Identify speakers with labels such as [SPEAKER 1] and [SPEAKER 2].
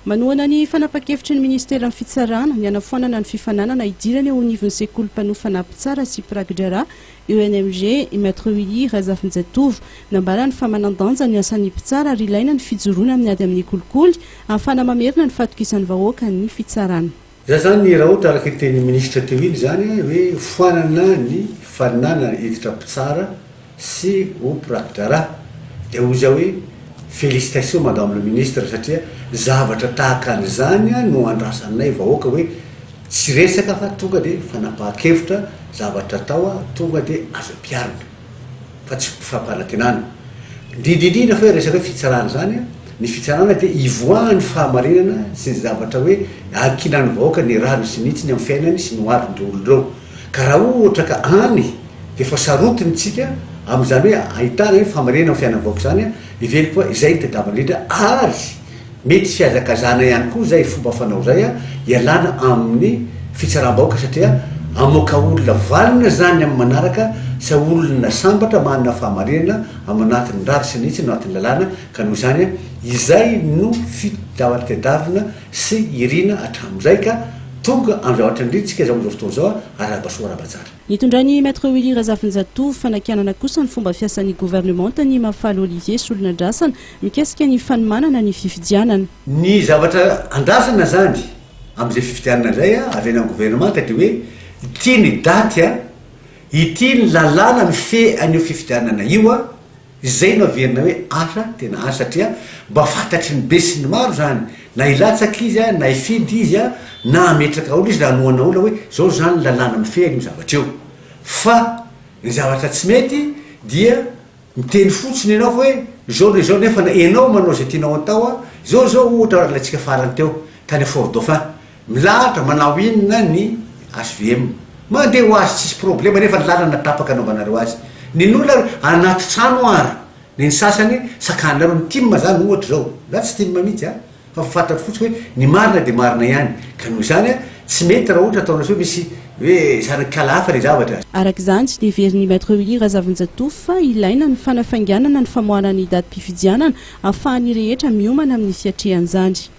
[SPEAKER 1] Manohana ny fanapan-kevitry ny Ministeran'ny Fitsarana ny hanafoanana ny fifaninanana hidirana eo anivon'ny sekoly mpanofana mpitsara sy mpiraki-draharaha, ENMG, i Maître Willy Razafinjatovo. Nambarany fa manan-danja ny asan'ny mpitsara ary ilaina ny fijoroana amin'ny ady amin'ny kolikoly ahafahana mamerina ny fahatokisan'ny vahoaka ny fitsarana.
[SPEAKER 2] Za zany raha ohatra araka iny tenin'ny minisitra teo iny zany hoe foanana ny faninanana hiditra mpitsara sy ho mpiraki-draharaha dia hoy za hoe félicitations madame le ministre satria zavatra tahaka an'izany no andrasanay vahoaka hoe tsy resaka fa tonga dia fanapahan-kevitra zavatra atao tonga dia azo ampiharina fa tsy fampanantenana indrindra indrindra fa hoe resaka hoe fitsarana izany ny fitsarana dia ivoahan'ny fahamarinana sy ny zavatra hoe ankinan'ny vahoaka ny rariny sy ny hitsiny amin'ny fiainany sy ny hoavin'ireo olona ireo Ka raha ohatra ka any dia efa sarotiny tsika amin'izany hoe ahitana hoe famarinana amin'ny fiainan'ny vahoaka izany, heveriko fa izay no tadiavina indrindra ary mety fihazakazahana ihany koa izay fomba fanao izay hialana amin'ny fitsaram-bahoaka satria hamoaka olona vanona izany amin'ny manaraka sy olona sambatra manana fahamarinana ao anatin'ny rary sy ny hitsiny ao anatin'ny lalàna ka noho izany izay no fi-zavatra tadiavina sy irina hatramin'izay ka tonga amin'ny zavatra niritsika izao amin'izao fotoana izao arahaba soa arahaba tsara.
[SPEAKER 1] Nitondran'i Maître Willy Razafinjatovo fanakianana kosa ny fomba fiasan'ny governemanta ny Mahafaly Olivier Solonandrasana mikasika ny fanomanana ny fifidianana.
[SPEAKER 2] Ny zavatra andrasana izany amin'izay fifidianana izay avy any amin'ny governemanta dia hoe ity ny daty, ity ny lalàna mifehy an'io fifidianana io, Izay no averina hoe asa tena asa satria mba fantatry ny be sy ny maro izany na hilatsaka izy na hifidy izy na hametraka olona izy na hanohana olona hoe zao izany ny lalàna mifehy an'io zavatra io fa ny zavatra tsy mety dia miteny fotsiny ianao fa hoe zao na izao nefa na ianao manao izay tianao atao zao zao ohatra alaintsika farany teo tany Fort Dauphin Milahatra manao inona ny HVM? Mandeha ho azy tsisy problema nefa ny lalana tapaka anaovanareo azy. Nen'olona ary anaty trano ary ny ny sasany sakanareo ny tim zany ohatra zao, za tsy tim mihitsy a, fa fantatro fotsiny hoe ny marina de marina ihany, ka noho izany a tsy mety raha ohatra ataonareo hoe misy hoe zanak'ala hafa le zavatra.
[SPEAKER 1] Araka izany, dia heverin'i Maître Willy Razavinjatovo fa ilaina ny fanafainganana ny famoahana ny datim-pifidianana ahafahan'ny rehetra miomana amin'ny fiatrehana izany.